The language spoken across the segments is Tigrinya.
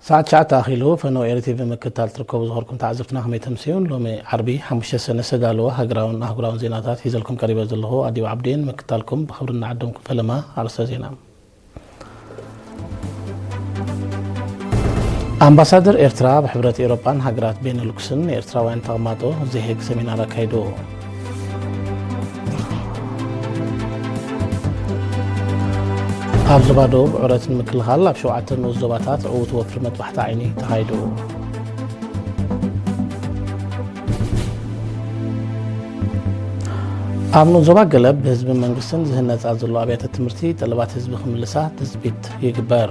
ሰዓት ትሽዓተ ኣኺሉ። ፈነው ኤሪ ቲቪ ምክትታል ትርከቡ ዝኸርኩም ተዓዘብትና ከመይ ተምስዩን? ሎሚ ዓርቢ ሓሙሽተ ሰነ ዝተዳለወ ሃገራውን ኣህጉራውን ዜናታት ሒዘልኩም ቀሪበ ዘለኹ ኣዲብ ዓብዴን ምክትታልኩም ብኽብሪ እናዓደምኩም። ፈለማ ኣርእስተ ዜና። ኣምባሳደር ኤርትራ ኣብ ሕብረት ኤውሮጳን ሃገራት ቤነሉክስን ንኤርትራውያን ተቐማጦ ዘሄግ ሰሚናር ኣካይዱ። ኣብ ዞባ ደቡብ ዑረት ንምክልኻል ኣብ ሸውዓተ ንኡስ ዞባታት ዕዉት ወፍሪ መጥባሕቲ ዓይኒ ተኻይዱ። ኣብ ንኡስ ዞባ ገለብ ብህዝብን መንግስትን ዝህነጻ ዘሎ ኣብያተ ትምህርቲ ጠለባት ህዝቢ ክምልሳ ትጽቢት ይግበር።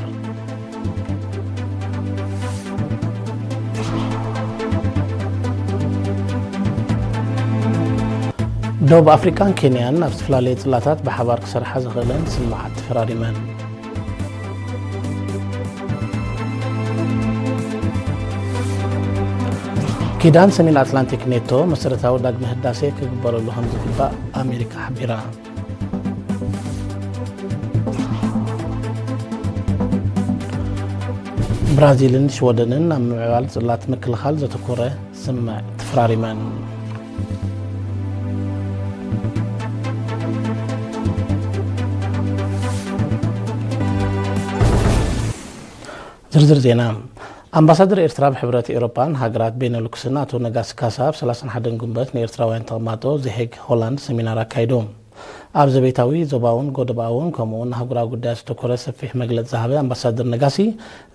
ደቡብ ኣፍሪቃን ኬንያን ኣብ ዝተፈላለየ ጽላታት ብሓባር ክሰርሓ ዝኽእለን ስምምዓት ተፈራሪመን። ኪዳን ሰሜን ኣትላንቲክ ኔቶ መሰረታዊ ዳግመ ህዳሴ ክግበረሉ ከም ዝግባእ ኣሜሪካ ሓቢራ። ብራዚልን ሽወደንን ኣብ ምምዕባል ጽላት ምክልኻል ዘተኮረ ስምምዕ ተፈራሪመን። ዝርዝር ዜና። ኣምባሳደር ኤርትራ ኣብ ሕብረት ኤውሮጳን ሃገራት ቤነሉክስን ኣቶ ነጋሲ ካሳ ኣብ ሰላሳን ሓደን ጉንበት ንኤርትራውያን ተቐማጦ ዘሄግ ሆላንድ ሰሚናር ኣካይዶም። ኣብ ዘቤታዊ፣ ዞባውን ጎደባውን ከምኡውን ኣህጉራዊ ጉዳያት ዘተኮረ ሰፊሕ መግለጺ ዝሃበ ኣምባሳደር ነጋሲ፣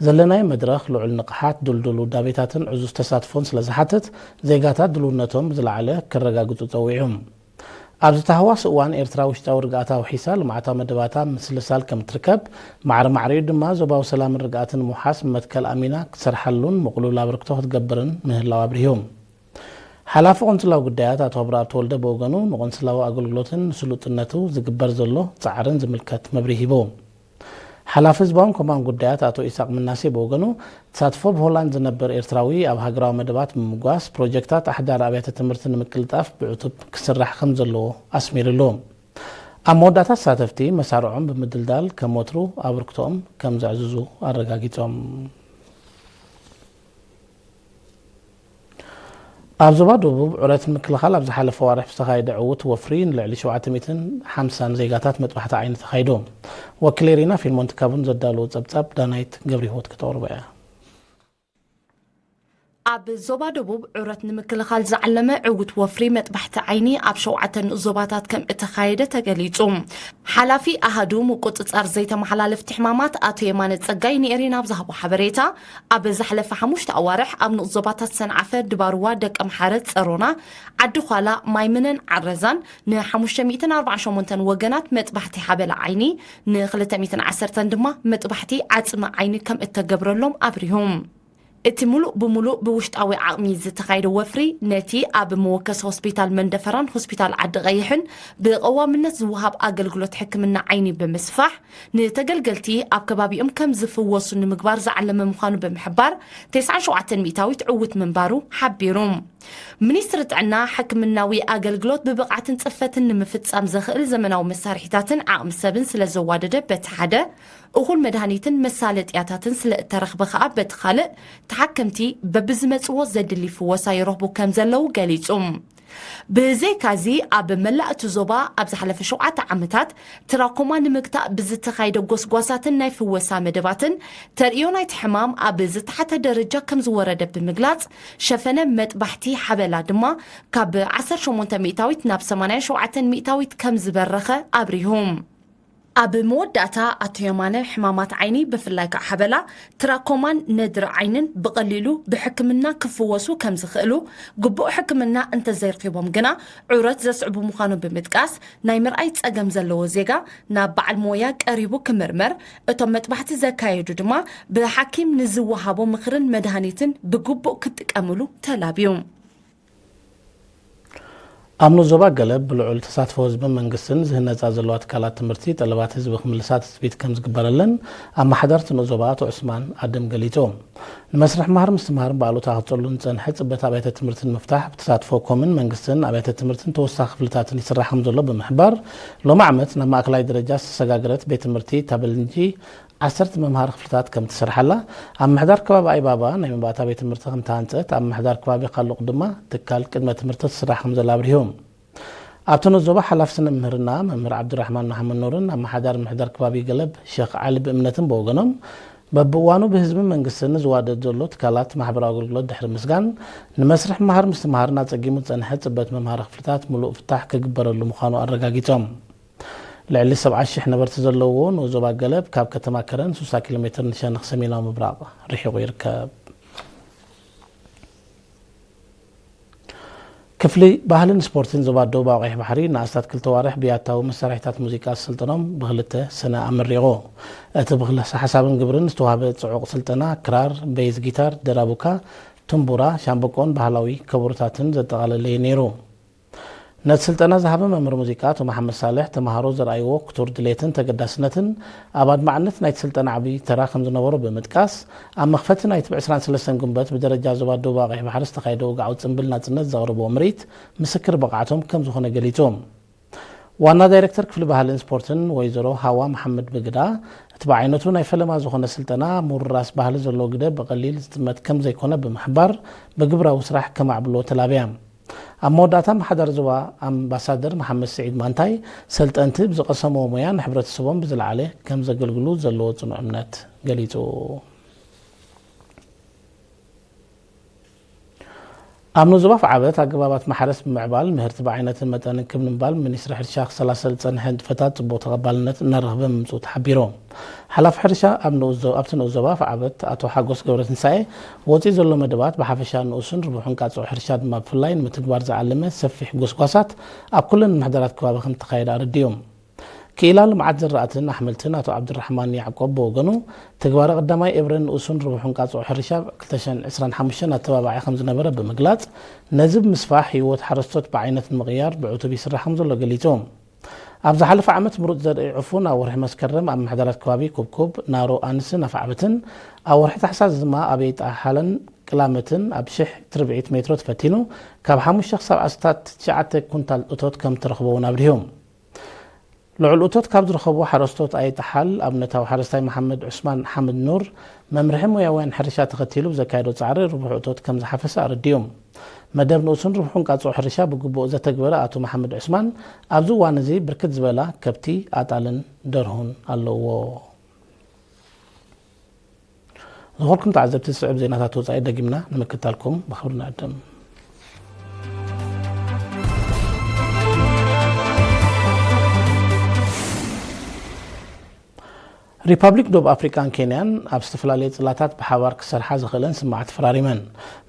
ዘለናዮ መድረኽ ልዑል ንቕሓት፣ ድልዱል ውዳቤታትን ዕዙዝ ተሳትፎን ስለ ዝሓትት፣ ዜጋታት ድልውነቶም ብዝለዓለ ከረጋግጹ ጸዊዑ። ኣብ ዝተሃዋስ እዋን ኤርትራ ውሽጣዊ ርግኣት ኣውሒሳ ልምዓታዊ መደባታ ምስልሳል ከም እትርከብ፣ ማዕረ ማዕሪኡ ድማ ዞባዊ ሰላምን ርግኣትን ምውሓስ መትከል ኣሚና ክትሰርሓሉን ምቕሉል ኣበርክቶ ክትገብርን ምህላው ኣብሪሁ። ሓላፊ ቆንስላዊ ጉዳያት ኣቶ ኣብርኣብ ተወልደ ብወገኑ፣ ንቆንስላዊ ኣገልግሎትን ንስሉጥነቱ ዝግበር ዘሎ ጻዕርን ዝምልከት መብርሂ ሂቡ። ሓላፊ ህዝባውን ኮማን ጉዳያት ኣቶ ኢሳቅ ምናሴ ብወገኑ፣ ተሳትፎ ብሆላንድ ዝነብር ኤርትራዊ ኣብ ሃገራዊ መደባት ብምጓስ፣ ፕሮጀክታት ኣሕዳሪ ኣብያተ ትምህርቲ ንምቅልጣፍ ብዕቱብ ክስራሕ ከም ዘለዎ ኣስሚርሉ። ኣብ መወዳእታ፣ ተሳተፍቲ መሳርዖም ብምድልዳል ከም ወትሩ ኣበርክቶኦም ከም ዘዕዝዙ ኣረጋጊጾም። ኣብ ዞባ ደቡብ ዑረት ንምክልኻል ኣብ ዝሓለፈ ዋርሕ ብዝተኻየደ ዕዉት ወፍሪ ንልዕሊ ሸውዓተ ሚእትን ሓምሳን ዜጋታት መጥባሕቲ ዓይኒ ተኻይዱ። ወኪለይ ሪና ፊልሞን ትካቡን ዘዳለዎ ጸብጻብ ዳናይት ገብረህይወት ክተቕርቦ እያ። ኣብ ዞባ ደቡብ ዑረት ንምክልኻል ዝዓለመ ዕዉት ወፍሪ መጥባሕቲ ዓይኒ ኣብ ሸውዓተ ንኡስ ዞባታት ከም እተኻየደ ተገሊጹ። ሓላፊ ኣሃዱ ምቁጽጻር ዘይተመሓላለፍቲ ሕማማት ኣቶ የማነ ጸጋይ ንኤሪና ኣብ ዝሃቦ ሓበሬታ፣ ኣብ ዝሓለፈ ሓሙሽተ ኣዋርሕ ኣብ ንኡስ ዞባታት ሰንዓፈ፣ ድባርዋ፣ ደቀምሓረ፣ ጸሮና፣ ዓዲ ዃላ፣ ማይምነን ዓረዛን ንሓሙሽተ ሚእትን ኣርባዓን ሸሞንተን ወገናት መጥባሕቲ ሓበላ ዓይኒ፣ ንክልተ ሚእትን ዓሰርተን ድማ መጥባሕቲ ዓጽሚ ዓይኒ ከም እተገብረሎም ኣብሪሁ። እቲ ምሉእ ብምሉእ ብውሽጣዊ ዓቕሚ ዝተኻየደ ወፍሪ፣ ነቲ ኣብ መወከሲ ሆስፒታል መንደፈራን ሆስፒታል ዓዲ ቀይሕን ብቐዋምነት ዝወሃብ ኣገልግሎት ሕክምና ዓይኒ ብምስፋሕ፣ ንተገልገልቲ ኣብ ከባቢኦም ከም ዝፍወሱ ንምግባር ዝዓለመ ምዃኑ ብምሕባር፣ ተስዓን ሸውዓተን ሚእታዊት ዕዉት ምንባሩ ሓቢሩ። ሚኒስትሪ ጥዕና፣ ሕክምናዊ ኣገልግሎት ብብቕዓትን ጽፈትን ንምፍጻም ዘኽእል ዘመናዊ መሳርሒታትን ዓቕሚ ሰብን ስለ ዘዋደደ በቲ ሓደ፣ እኹል መድሃኒትን መሳለጥያታትን ስለ እተረኽበ ከኣ በቲ ካልእ፣ ተሓከምቲ በብዝመጽዎ ዘድሊ ፍወሳ ይረኽቡ ከም ዘለዉ ገሊጹ። ብዘይካዚ፣ ኣብ መላእ እቲ ዞባ ኣብ ዝሓለፈ ሸውዓተ ዓመታት ትራኮማ ንምግታእ ብዝተኻየደ ጎስጓሳትን ናይ ፍወሳ መደባትን፣ ተርእዮ ናይቲ ሕማም ኣብ ዝተሓተ ደረጃ ከም ዝወረደ ብምግላጽ፣ ሸፈነ መጥባሕቲ ሓበላ ድማ ካብ ዓሰርተ ሸሞንተ ሚእታዊት ናብ ሰማንያን ሸውዓተን ሚእታዊት ከም ዝበረኸ ኣብሪሁ። ኣብ መወዳእታ ኣቶ የማነ፣ ሕማማት ዓይኒ ብፍላይ ከኣ ሓበላ፣ ትራኮማን ነድሪ ዓይንን ብቐሊሉ ብሕክምና ክፍወሱ ከም ዝኽእሉ፣ ግቡእ ሕክምና እንተዘይረኺቦም ግና ዑረት ዘስዕቡ ምዃኑ ብምጥቃስ፣ ናይ ምርኣይ ጸገም ዘለዎ ዜጋ ናብ በዓል ሞያ ቀሪቡ ክምርመር፣ እቶም መጥባሕቲ ዘካየዱ ድማ ብሓኪም ንዝወሃቦ ምኽርን መድሃኒትን ብግቡእ ክጥቀምሉ ተላብዩ። ኣብ ንኡስ ዞባ ገለብ ብልዑል ተሳትፎ ህዝብን መንግስትን ዝህነጻ ዘለዋ ትካላት ትምህርቲ ጠለባት ህዝቢ ክምልሳ ትጽቢት ከም ዝግበረለን ኣመሓዳርቲ ንኡስ ዞባ ኣቶ ዑስማን ኣደም ገሊጹ። ንመስርሕ መሃር ምስትምሃር ብኣሉታ ክጸሉ ዝጸንሐ ጽበት ኣብያተ ትምህርቲ ንምፍታሕ ብተሳትፎ ኮምን መንግስትን ኣብያተ ትምህርትን ተወሳኺ ክፍልታትን ይስራሕ ከም ዘሎ ብምሕባር፣ ሎሚ ዓመት ናብ ማእከላይ ደረጃ ዝተሰጋገረት ቤት ትምህርቲ ታበልንጂ ዓሰርተ መምሃሪ ክፍልታት ከም ትስርሓላ፣ ኣብ ምሕዳር ከባቢ ኣይባባ ናይ መባእታ ቤት ትምህርቲ ከም ተሃንጸት፣ ኣብ ምሕዳር ከባቢ ካሉቕ ድማ ትካል ቅድመ ትምህርቲ ትስራሕ ከም ዘላ ኣብሪሁ። ኣብቲ ንዞባ ሓላፊ ስነ ምህርና መምህር ዓብዱራሕማን መሓመድ ኑርን ኣመሓዳሪ ምሕዳር ከባቢ ገለብ ሸኽ ዓሊ ብእምነትን ብወገኖም፣ በብእዋኑ ብህዝብን መንግስትን ዝዋደድ ዘሎ ትካላት ማሕበራዊ ኣገልግሎት ድሕሪ ምስጋን፣ ንመስርሕ መሃር ምስትምሃርን ኣጸጊሙ ዝጸንሐ ጽበት መምሃሪ ክፍልታት ምሉእ ፍታሕ ክግበረሉ ምዃኑ ኣረጋጊጾም። ልዕሊ ሰብዓ ሽሕ ነበርቲ ዘለዎ ንኡስ ዞባ ገለብ ካብ ከተማ ከረን ስሳ ኪሎ ሜትር ንሸነኽ ሰሜናዊ ምብራቕ ርሒቑ ይርከብ። ክፍሊ ባህልን ስፖርትን ዞባ ደቡብ ኣቕይሕ ባሕሪ ንኣስታት ክልተ ዋርሕ ብያታዊ መሳርሒታት ሙዚቃ ዝስልጥኖም ብክልተ ሰነ ኣመሪቑ። እቲ ብክልሰ ሓሳብን ግብርን ዝተዋህበ ጽዑቕ ስልጠና ክራር፣ ቤዝ ጊታር፣ ደራቡካ፣ ትንቡራ፣ ሻምበቆን ባህላዊ ከበሮታትን ዘጠቓለለ እዩ ነይሩ። ነቲ ስልጠና ዝሃበ መምህር ሙዚቃ ኣቶ መሓመድ ሳልሕ፣ ተምሃሮ ዘርኣይዎ ክቱር ድሌትን ተገዳስነትን ኣብ ኣድማዕነት ናይቲ ስልጠና ዓቢ ተራ ከም ዝነበሮ ብምጥቃስ፣ ኣብ መኽፈቲ ናይቲ ብ ዕስራን ሰለስተን ጉንበት ብደረጃ ዞባ ደቡብ ኣቕይሕ ባሕሪ ዝተኻየደ ወግዓዊ ጽምብል ናጽነት ዘቕረብዎ ምርኢት ምስክር ብቕዓቶም ከም ዝኾነ ገሊጹ። ዋና ዳይሬክተር ክፍሊ ባህልን ስፖርትን ወይዘሮ ሃዋ መሓመድ ብግዳ፣ እቲ ብዓይነቱ ናይ ፈለማ ዝኾነ ስልጠና ምውርራስ ባህሊ ዘለዎ ግደ ብቐሊል ዝጥመት ከም ዘይኮነ ብምሕባር፣ ብግብራዊ ስራሕ ከማዕብሎ ተላብያ። ኣብ መወዳእታ ኣመሓዳሪ ዞባ ኣምባሳደር መሓመድ ስዒድ ማንታይ፣ ሰልጠንቲ ብዝቐሰምዎ ሞያ ንሕብረተሰቦም ብዝለዓለ ከም ዘገልግሉ ዘለዎ ጽኑዕ እምነት ገሊጹ። ኣብ ንኡስ ዞባ ዓፈር ኣገባባት ማሕረስ ብምዕባል ምህርቲ ብዓይነትን መጠንን ክብ ንምባል ሚኒስትሪ ሕርሻ ክሰላሰል ዝጸንሐ ንጥፈታት ጽቡቕ ተቐባልነት እናረኽበ ምምጽኡ ተሓቢሩ። ሓላፊ ሕርሻ ኣብ ንኡስ ዞ-፣ ኣብቲ ንኡስ ዞባ ዓፈር ኣቶ ሓጎስ ገብረትንሳኤ፣ ወጺኡ ዘሎ መደባት ብሓፈሻ ንኡስን ርቡሕን ቃጽዖ ሕርሻ ድማ ብፍላይ ንምትግባር ዝዓለመ ሰፊሕ ጎስጓሳት ኣብ ኩለን ምሕደራት ከባቢ ከም እተኻየደ ኣረዲኡ። ክኢላ ልምዓት ዘራእትን ኣሕምልትን ኣቶ ዓብዱራሕማን ያዕቆብ ብወገኑ፣ ትግባረ ቀዳማይ ኤብረ ንኡስን ርቡሕን ቃጽዖ ሕርሻ ክልተ ሽሕን ዕስራን ሓሙሽተን ኣተባባዒ ከም ዝነበረ ብምግላጽ፣ ነዚ ብምስፋሕ ህይወት ሓረስቶት ብዓይነት ንምቕያር ብዕቱብ ይስራሕ ከም ዘሎ ገሊጹ። ኣብ ዝሓለፈ ዓመት ምሩጽ ዘርኢ ዕፉን ኣብ ወርሒ መስከረም ኣብ ምሕደራት ከባቢ ኩብኩብ፣ ናሮ ኣንስን ኣፍዓበትን፣ ኣብ ወርሒ ታሕሳስ ድማ ኣብ የይጣሓለን ቅላመትን ኣብ ሽሕ ትርብዒት ሜትሮ ተፈቲኑ ካብ ሓሙሽተ ክሳብ ኣስታት ትሽዓተ ኩንታል እቶት ከም እተረኽበ እውን ኣብሪሁ። ልዑል እቶት ካብ ዝረኸቡ ሓረስቶት ኣይጠሓል ኣብነታዊ ሓረስታይ መሓመድ ዑስማን ሓምድ ኑር፣ መምርሒ ሞያውያን ሕርሻ ተኸቲሉ ብዘካየዶ ጻዕሪ ርቡሕ እቶት ከም ዝሓፈሰ ኣረዲኡ። መደብ ንኡስን ርቡሕን ቃጽኦ ሕርሻ ብግቡእ ዘተግበረ ኣቶ መሓመድ ዑስማን፣ ኣብዚ እዋን እዚ ብርክት ዝበላ ከብቲ፣ ኣጣልን ደርሁን ኣለዎ። ዝኾንኩም ተዓዘብቲ፣ ዝስዕብ ዜናታት ወጻኢ ደጊምና ንምክታልኩም ብኽብሪ ንዕድም። ሪፓብሊክ ደቡብ ኣፍሪቃን ኬንያን ኣብ ዝተፈላለየ ጽላታት ብሓባር ክሰርሓ ዝኽእለን ስምምዓት ተፈራሪመን።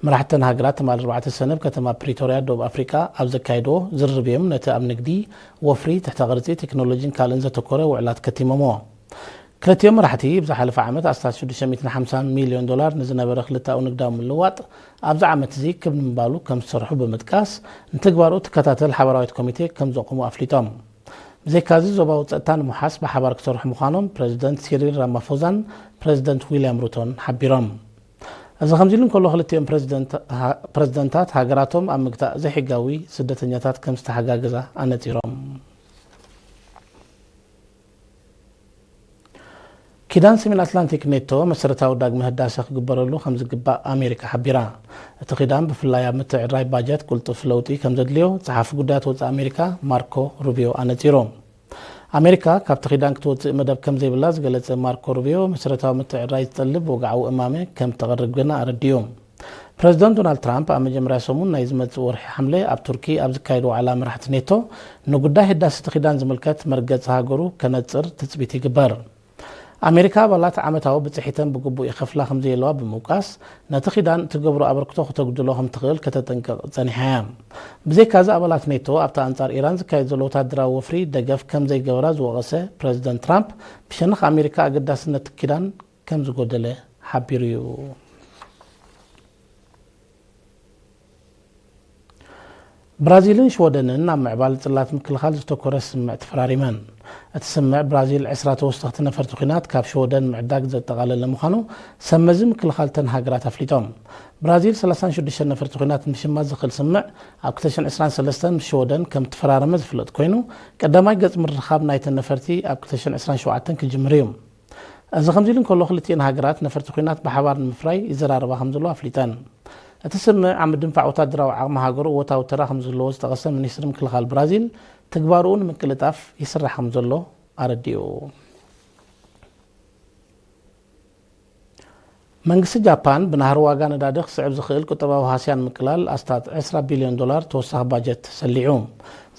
መራሕተን ሃገራት ትማሊ ኣርባዕተ ሰነ ኣብ ከተማ ፕሪቶርያ ደቡብ ኣፍሪቃ ኣብ ዘካየድዎ ዝርርብ እዮም ነቲ ኣብ ንግዲ፣ ወፍሪ፣ ትሕተ ቅርጺ፣ ቴክኖሎጂን ካልእን ዘተኮረ ውዕላት ከቲሞምዎ። ክልቲኦም መራሕቲ፣ ብዝሓለፈ ዓመት ኣስታት ሽዱሽተ ሚእትን ሓምሳን ሚልዮን ዶላር ንዝነበረ ክልተኣዊ ንግዳዊ ምልውዋጥ፣ ኣብዚ ዓመት እዚ ክብ ንምባሉ ከም ዝሰርሑ ብምጥቃስ፣ ንትግባርኡ ትከታተል ሓባራዊት ኮሚቴ ከም ዘቑሙ ኣፍሊጦም። ብዘይካዚ፣ ዞባዊ ጸጥታ ንምውሓስ ብሓባር ክሰርሑ ምዃኖም ፕረዚደንት ሲሪል ራማፎዛን ፕረዚደንት ዊልያም ሩቶን ሓቢሮም። እዚ ከምዚ ኢሉ እንከሎ፣ ክልቲኦም ፕረዚደንት-፣ ሃ-፣ ፕረዚደንታት ሃገራቶም ኣብ ምግታእ ዘይሕጋዊ ስደተኛታት ከም ዝተሓጋገዛ ኣነጺሮም። ኪዳን ሰሜን ኣትላንቲክ ኔቶ መሰረታዊ ዳግመ ህዳሰ ክግበረሉ ከም ዝግባእ ኣሜሪካ ሓቢራ። እቲ ኪዳን ብፍላይ ኣብ ምትዕርራይ ባጀት ቅልጡፍ ለውጢ ከም ዘድልዮ ጸሓፊ ጉዳያት ወጻኢ ኣሜሪካ ማርኮ ሩቢዮ ኣነጺሩ። ኣሜሪካ ካብቲ ኪዳን ክትወጽእ መደብ ከም ዘይብላ ዝገለጸ ማርኮ ሩቢዮ፣ መሰረታዊ ምትዕርራይ ዝጠልብ ወግዓዊ እማመ ከም እተቕርብ ግና ኣረዲኡ። ፕረዚደንት ዶናልድ ትራምፕ ኣብ መጀመርያ ሰሙን ናይ ዝመጽእ ወርሒ ሓምለ ኣብ ቱርኪ ኣብ ዝካየድ ዋዕላ መራሕቲ ኔቶ ንጉዳይ ህዳሰ እቲ ኪዳን ዝምልከት መርገጺ ሃገሩ ከነጽር ትጽቢት ይግበር። ኣሜሪካ ኣባላት ዓመታዊ ብጽሒተን ብግቡእ ይኸፍላ ከም ዘየለዋ ብምውቃስ፣ ነቲ ኪዳን እትገብሮ ኣበርክቶ ከተጉድሎ ከም ትኽእል ከተጠንቅቕ ጸኒሓ እያ። ብዘይካዚ ኣባላት ኔቶ ኣብቲ ኣንጻር ኢራን ዝካየድ ዘሎ ወታደራዊ ወፍሪ ደገፍ ከም ዘይገብራ ዝወቐሰ ፕረዚደንት ትራምፕ፣ ብሸነኽ ኣሜሪካ ኣገዳስነት ኪዳን ከም ዝጎደለ ሓቢሩ እዩ። ብራዚልን ሽወደንን ኣብ ምዕባል ጽላት ምክልኻል ዝተኮረ ስምምዕ ተፈራሪመን። እቲ ስምምዕ ብራዚል ዕስራ ተወሰኽቲ ነፈርቲ ኲናት ካብ ሽወደን ምዕዳግ ዘጠቓለለ ምዃኑ ሰብ መዚ ምክልኻል እተን ሃገራት ኣፍሊጦም። ብራዚል ሰላሳን ሽዱሽተን ነፈርቲ ኲናት ምሽማት ዝኽእል ስምምዕ ኣብ ክልተ ሽሕን ዕስራን ሰለስተን ምስ ሽወደን ከም እተፈራረመ ዝፍለጥ ኮይኑ፣ ቀዳማይ ገጽ ምርኻብ ናይተን ነፈርቲ ኣብ ክልተ ሽሕን ዕስራን ሸውዓተን ክጅምር እዩ። እዚ ከምዚ ኢሉ እንከሎ፣ ክልቲኤን ሃገራት ነፈርቲ ኲናት ብሓባር ንምፍራይ ይዘራረባ ከም ዘለዋ ኣፍሊጠን። እቲ ስምምዕ ኣብ ምድንፋዕ ወታደራዊ ዓቕሚ ሃገሩ እወታዊ ተራ ከም ዝህልዎ ዝጠቐሰ ሚኒስትሪ ምክልኻል ብራዚል፣ ትግባርኡ ንምቅልጣፍ ይስራሕ ከም ዘሎ ኣረዲኡ። መንግስቲ ጃፓን ብናህሪ ዋጋ ነዳዲ ክስዕብ ዝኽእል ቁጠባዊ ሃስያ ንምቅላል ኣስታት ዕስራ ቢልዮን ዶላር ተወሳኺ ባጀት ሰሊዑ።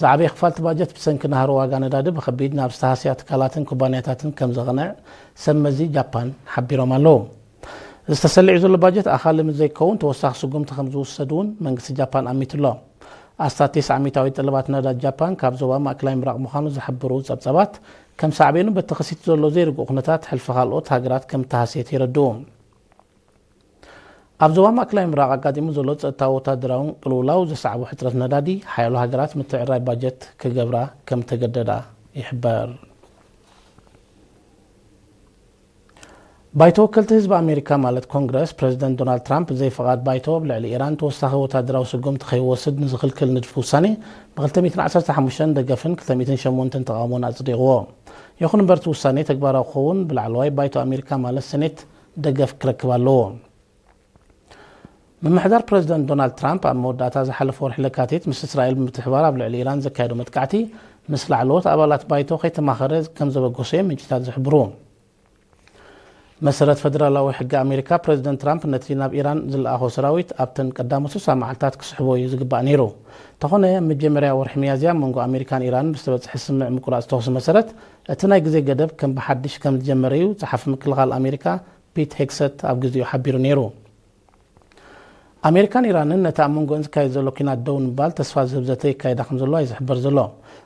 ዝዓበየ ክፋልቲ ባጀት ብሰንኪ ናህሪ ዋጋ ነዳዲ ብኸቢድ ናብ ዝተሃስያ ትካላትን ኩባንያታትን ከም ዘቕንዕ ሰብ መዚ ጃፓን ሓቢሮም ኣለዉ። እዚ ተሰሊዑ ዘሎ ባጀት ኣኻሊ ምስ ዘይከውን ተወሳኺ ስጉምቲ ከም ዝውሰድ እውን መንግስቲ ጃፓን ኣሚቱ ኣሎ። ኣስታት ተስዓ ሚእታዊት ጠለባት ነዳዲ ጃፓን ካብ ዞባ ማእከላይ ምብራቕ ምዃኑ ዝሕብሩ ጸብጻባት፣ ከም ሳዕቤኑ በቲ ክሲት ዘሎ ዘይርጉእ ኩነታት ሕልፊ ካልኦት ሃገራት ከም እተሃስየት የረድኡ። ኣብ ዞባ ማእከላይ ምብራቕ ኣጋጢሙ ዘሎ ጸጥታዊ ወታደራውን ቅልውላው ዘስዓቦ ሕጽረት ነዳዲ፣ ሓያሎ ሃገራት ምትዕርራይ ባጀት ክገብራ ከም እተገደዳ ይሕበር። ባይቶ ወከልቲ ህዝቢ ኣሜሪካ ማለት ኮንግረስ፣ ፕረዚደንት ዶናልድ ትራምፕ ብዘይ ፍቓድ ባይቶ ኣብ ልዕሊ ኢራን ተወሳኺ ወታደራዊ ስጉምቲ ከይወስድ ንዝኽልክል ንድፊ ውሳኔ ብ ክልተ ሚእትን ዓሰርተ ሓሙሽተን ደገፍን ክልተ ሚእትን ሸሞንተን ተቓውሞን ኣጽዲቕዎ። ይኹን እምበር እቲ ውሳኔ ተግባራዊ ክኸውን ብላዕለዋይ ባይቶ ኣሜሪካ ማለት ሰኔት ደገፍ ክረክብ ኣለዎ። ምምሕዳር ፕረዚደንት ዶናልድ ትራምፕ ኣብ መወዳእታ ዝሓለፈ ወርሒ ለካቲት ምስ እስራኤል ብምትሕባር ኣብ ልዕሊ ኢራን ዘካየዶ መጥቃዕቲ ምስ ላዕለዎት ኣባላት ባይቶ ከይተማኸረ ከም ዘበገሶ እዮም ምንጭታት ዝሕብሩ። መሰረት ፈደራላዊ ሕጊ ኣሜሪካ፣ ፕረዚደንት ትራምፕ ነቲ ናብ ኢራን ዝለኣኾ ሰራዊት ኣብተን ቀዳሞት ስሳ መዓልታት ክስሕቦ እዩ ዝግባእ ነይሩ። እንተኾነ፣ ኣብ መጀመርያ ወርሒ ሚያዝያ ኣብ መንጎ ኣሜሪካን ኢራን ብዝተበጽሐ ስምምዕ ምቁራጽ ተኹሲ መሰረት፣ እቲ ናይ ግዜ ገደብ ከም ብሓድሽ ከም ዝጀመረ እዩ ጸሓፊ ምክልኻል ኣሜሪካ ፒት ሄግሰት ኣብ ግዜኡ ሓቢሩ ነይሩ። ኣሜሪካን ኢራንን ነቲ ኣብ መንጎአን ዝካየድ ዘሎ ኲናት ደው ንምባል ተስፋ ዝህብ ዘተ ይካየዳ ከም ዘለዋ እዩ ዝሕበር ዘሎ።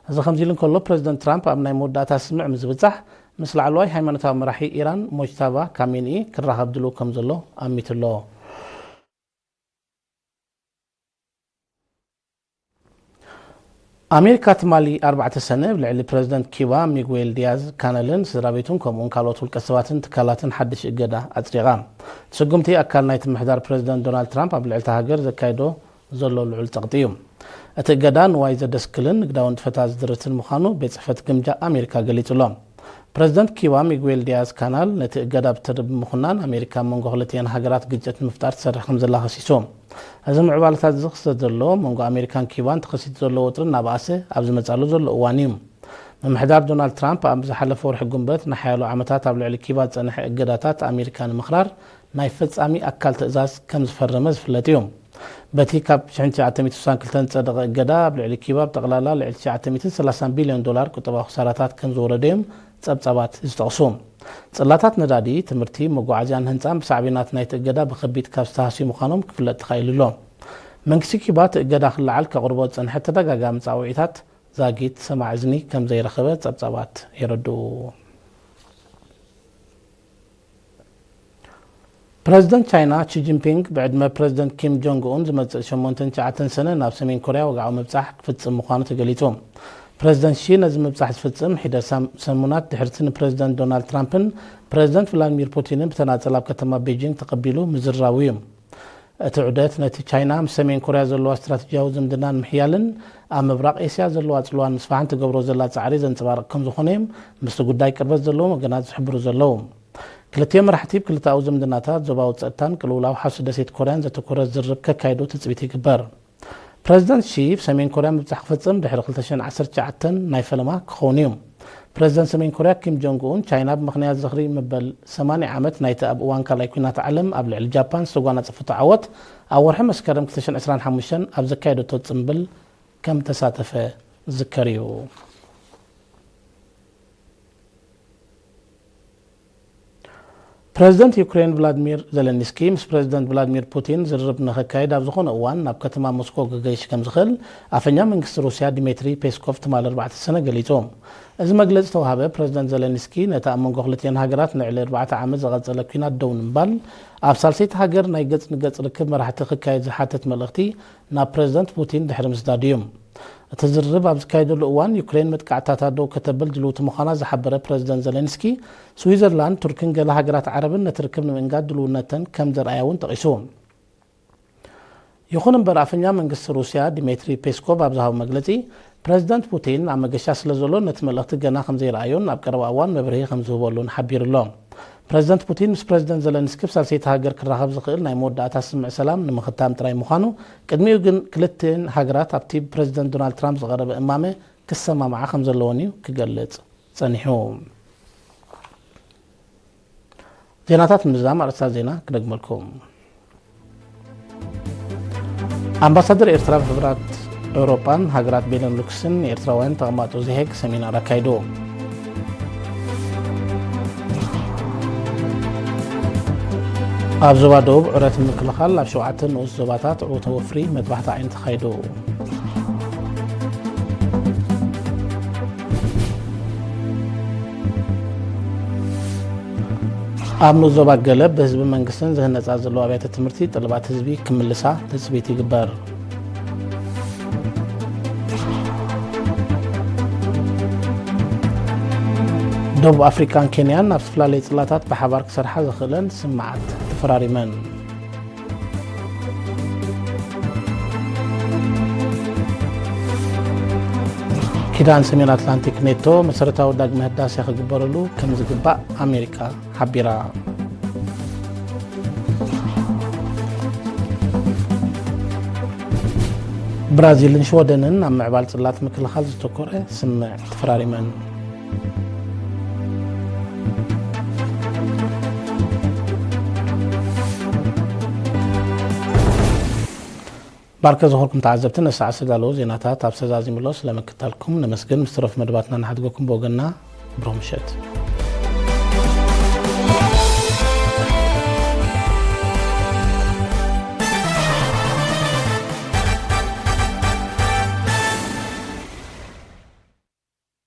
እዚ ከምዚ ኢሉ እንከሎ፣ ፕረዚደንት ትራምፕ ኣብ ናይ መወዳእታ ስምምዕ ምስ ዝብጻሕ፣ ምስ ላዕለዋይ ሃይማኖታዊ መራሒ ኢራን ሞጅታባ ካሜኒኢ ክራኸብ ድልው ከም ዘሎ ኣሚቱ ኣሎ። ኣሜሪካ ትማሊ ኣርባዕተ ሰነ ኣብ ልዕሊ ፕረዚደንት ኪባ ሚጉዌል ዲያዝ ካነልን ስድራ ቤቱን ከምኡውን ካልኦት ውልቀ ሰባትን ትካላትን ሓድሽ እገዳ ኣጽዲቓ። እቲ ስጉምቲ ኣካል ናይቲ ምሕዳር ፕረዚደንት ዶናልድ ትራምፕ ኣብ ልዕሊ እታ ሃገር ዘካይዶ ዘሎ ልዑል ጸቕጢ እዩ። እቲ እገዳ ንዋይ ዘደስክልን ንግዳዊ ንጥፈታት ዝድርትን ምዃኑ ቤት ጽሕፈት ግምጃ ኣሜሪካ ገሊጹ ኣሎ። ፕረዚደንት ኪባ ሚጉዌል ዲያዝ ካናል ነቲ እገዳ ብትሪ ብምኹናን ኣሜሪካ ኣብ መንጎ ክልቲኤን ሃገራት ግጭት ንምፍጣር ትሰርሕ ከም ዘላ ከሲሱ። እዚ ምዕባለታት እዚ ክስተት ዘሎ መንጎ ኣሜሪካን ኪባን ተኸሲቱ ዘሎ ወጥሪ እናበኣሰ ኣብ ዝመጻሉ ዘሎ እዋን እዩ። ምምሕዳር ዶናልድ ትራምፕ ኣብ ዝሓለፈ ወርሒ ጉንበት ንሓያሎ ዓመታት ኣብ ልዕሊ ኪባ ዝጸንሐ እገዳታት ኣሜሪካ ንምኽራር ናይ ፈጻሚ ኣካል ትእዛዝ ከም ዝፈረመ ዝፍለጥ እዩ። በቲ ካብ ሽሕን ትሽዓተ ሚእትን ስሳን ክልተን ዝጸደቐ እገዳ ኣብ ልዕሊ ኪባ ብጠቕላላ ልዕሊ ትሽዓተ ሚእትን ሰላሳን ቢልዮን ዶላር ቁጠባዊ ክሳራታት ከም ዝወረደ እዮም ጸብጻባት ዝጠቕሱ። ጽላታት ነዳዲ፣ ትምህርቲ፣ መጓዓዝያን ህንጻን ብሳዕቤናት ናይቲ እገዳ ብኸቢድ ካብ ዝተሃስዩ ምዃኖም ክፍለጥ ተኻኢሉ ኣሎ። መንግስቲ ኪባ እቲ እገዳ ክለዓል ከቕርቦ ዝጸንሐ ተደጋጋሚ ጻውዒታት ዛጊት ሰማዕ እዝኒ ከም ዘይረኸበ ጸብጻባት የረድኡ። ፕረዚደንት ቻይና ቺ ጂንፒንግ ብዕድመ ፕረዚደንት ኪም ጆንግ ኡን ዝመጽእ ሸሞንተን ትሽዓተን ሰነ ናብ ሰሜን ኮርያ ወግዓዊ ምብጻሕ ክፍጽም ምዃኑ ተገሊጹ። ፕረዚደንት ሺ ነዚ ምብጻሕ ዝፍጽም ሒደት ሳም-፣ ሰሙናት ድሕርቲ ንፕረዚደንት ዶናልድ ትራምፕን ፕረዚደንት ቭላድሚር ፑቲንን ብተናጸል ኣብ ከተማ ቤጂንግ ተቐቢሉ ምዝርራቡ እዩ። እቲ ዑደት ነቲ ቻይና ምስ ሰሜን ኮርያ ዘለዋ ስትራተጂያዊ ዝምድና ንምሕያልን ኣብ ምብራቕ ኤስያ ዘለዋ ጽልዋ ንምስፋሕን ትገብሮ ዘላ ጻዕሪ ዘንጸባርቕ ከም ዝኾነ እዮም ምስቲ ጉዳይ ቅርበት ዘለዎም ወገናት ዝሕብሩ ዘለዉ። ክልቲኦም መራሕቲ ኣብ ክልተኣዊ ዝምድናታት፣ ዞባዊ ጸጥታን ቅልውላው ሓውሲ ደሴት ኮርያን ዘተኮረ ዝርርብ ከካይዱ ትጽቢት ይግበር። ፕረዚደንት ሺ ኣብ ሰሜን ኮርያ ምብጻሕ ክፍጽም ድሕሪ ክልተ ሽሕን ዓሰርተ ትሽዓተን ናይ ፈለማ ክኸውን እዩ። ፕረዚደንት ሰሜን ኮርያ ኪም ጆንግ ኡን ቻይና ብምኽንያት ዝኽሪ መበል ሰማንያ ዓመት ናይቲ ኣብ እዋን ካልኣይ ኲናት ዓለም ኣብ ልዕሊ ጃፓን ዝተጓናጸፈቶ ዓወት ኣብ ወርሒ መስከረም ክልተ ሽሕን ዕስራን ሓሙሽተን ኣብ ዘካየደቶ ጽምብል ከም ተሳተፈ ዝዝከር እዩ። ፕረዚደንት ዩክሬን ቭላድሚር ዜለንስኪ ምስ ፕረዚደንት ቭላድሚር ፑቲን ዝርርብ ንኸካይድ ኣብ ዝኾነ እዋን ናብ ከተማ ሞስኮ ክገይሽ ከም ዝኽእል ኣፈኛ መንግስቲ ሩስያ ዲሜትሪ ፔስኮቭ ትማሊ ኣርባዕተ ሰነ ገሊጹ። እዚ መግለጺ ዝተዋህበ ፕረዚደንት ዜለንስኪ ነቲ ኣብ መንጎ ክልቲኤን ሃገራት ንልዕሊ ኣርባዕተ ዓመት ዝቐጸለ ኲናት ደው ንምባል ኣብ ሳልሰይቲ ሃገር ናይ ገጽ ንገጽ ርክብ መራሕቲ ክካየድ ዝሓትት መልእኽቲ ናብ ፕረዚደንት ፑቲን ድሕሪ ምስዳዱ እዩ። እቲ ዝርርብ ኣብ ዝካየደሉ እዋን፣ ዩክሬን መጥቃዕትታታ ደው ከተብል ድልውቲ ምዃና ዝሓበረ ፕረዚደንት ዜለንስኪ፣ ስዊዘርላንድ፣ ቱርክን ገለ ሃገራት ዓረብን ነቲ ርክብ ንምእንጋድ ድልውነተን ከም ዘርኣያ እውን ጠቒሱ። ይኹን እምበር፣ ኣፈኛ መንግስቲ ሩስያ ዲሜትሪ ፔስኮቭ ኣብ ዝሃቦ መግለጺ፣ ፕረዚደንት ፑቲን ኣብ መገሻ ስለ ዘሎ ነቲ መልእኽቲ ገና ከም ዘይረኣዮን ኣብ ቀረባ እዋን መብርሂ ከም ዝህበሉን ሓቢሩ ኣሎ። ፕረዚደንት ፑቲን ምስ ፕረዚደንት ዘለንስኪ ኣብ ሳልሰይቲ ሃገር ክራኸብ ዝኽእል ናይ መወዳእታ ስምምዕ ሰላም ንምኽታም ጥራይ ምዃኑ፣ ቅድሚኡ ግን ክልቲኤን ሃገራት ኣብቲ ብፕረዚደንት ዶናልድ ትራምፕ ዝቐረበ እማመ ክሰማምዓ ከም ዘለወን እዩ ክገልጽ ጸኒሑ። ዜናታት ምዝዛም ኣርእስታት ዜና ክደግመልኩም። ኣምባሳደር ኤርትራ ኣብ ሕብራት ኤውሮጳን ሃገራት ቤነሉክስን ንኤርትራውያን ተቐማጦ ዘሄግ ሰሚናር ኣካይዱ። ኣብ ዞባ ደቡብ ዕረት ንምክልኻል ኣብ ሸውዓተ ንኡስ ዞባታት ዕውተ ወፍሪ መጥባሕቲ ዓይኒ ተኻይዱ። ኣብ ንኡስ ዞባ ገለብ ብህዝቢ መንግስትን ዝህነጻ ዘለዋ ኣብያተ ትምህርቲ ጠለባት ህዝቢ ክምልሳ ትጽቢት ይግበር። ደቡብ ኣፍሪካን ኬንያን ኣብ ዝተፈላለዩ ጽላታት ብሓባር ክሰርሓ ዘኽእለን ስምምዓት ተፈራሪመን። ኪዳን ሰሜን ኣትላንቲክ ኔቶ መሰረታዊ ዳግመ ህዳሴ ክግበረሉ ከም ዝግባእ ኣሜሪካ ሓቢራ። ብራዚልን ሽወደንን ኣብ ምዕባል ጽላት ምክልኻል ዝተኮረ ስምምዕ ተፈራሪመን። ባርከ ዝኾርኩም ተዓዘብቲ፣ ነሰዓ ዝተዳለዉ ዜናታት ኣብ ሰዛዚምሎ ስለምክታልኩም ነመስግን። ምስ ተረፉ መደባትና ንሓድገኩም ብወገንና ብሩኽ ምሸት።